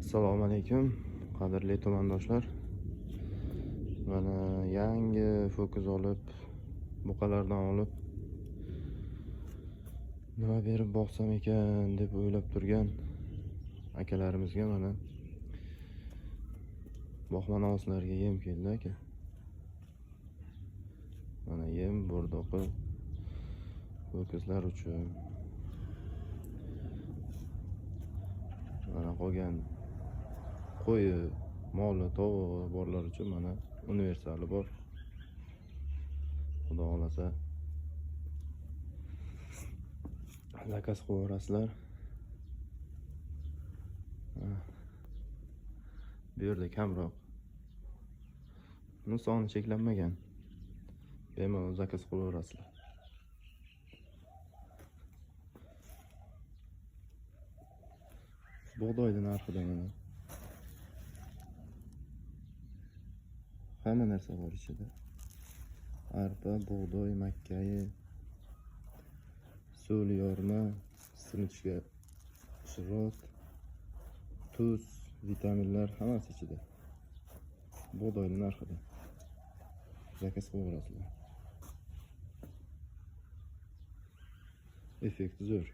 Assalomu alaykum, qadrli tumandoshlar. Mana yangi fokus olib, buqalardan olib nima berib boqsam ekan deb o'ylab turgan akalarimizga mana boqma novvoslarga yem keldi aka. Mana yem bo'rdoqi ho'kizlar uchun. Mana qolgan qo'yi, moli, tovug'i borlar uchun mana universali bor. Xudo xolasa zakaz qilaverasizlar. Bu yerda kamroq. Buni soni cheklanmagan. Bemalol zakaz qilaverasizlar. Bug'doyni narxida mana. Hamma narsa bor ichida. Arpa, bug'doy, makkayi, so'l yorma, sinchga shirot, tuz, vitaminlar hammasi ichida. Bug'doyni narxida. Zakaz qilaverasizlar. Effekti zo'r.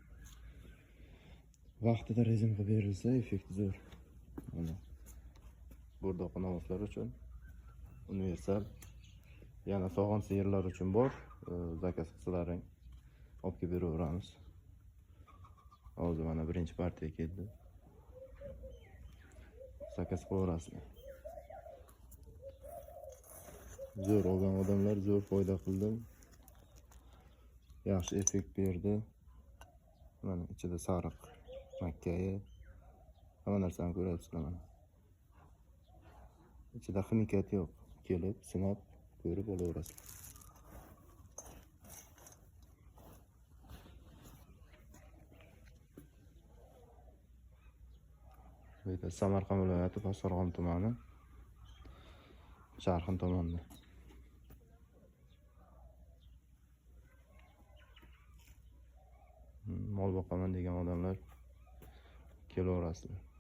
Vaqtida rejim qilib berilsa, effekti zo'r. Mana bo'rdoqi novvoslar uchun universal. Yana sog'in sigirlar uchun bor. Zakaz qilsalaring olib kelib beraveramiz. Hozir mana birinchi partiya keldi. Zakaz qilaverasizlar. Zo'r olgan odamlar zo'r foyda qildim. Yaxshi effekt berdi. Mana ichida sariq, makkayi, hamma narsani ko'ryapsizlar mana. Ichida ximikat yo'q. Kelib, sinab, ko'rib olaverasizlar. Bu yerda Samarqand viloyati Pastdarg'om tumani, Charxin tomonda. Mol boqaman degan odamlar kelaverasizlar.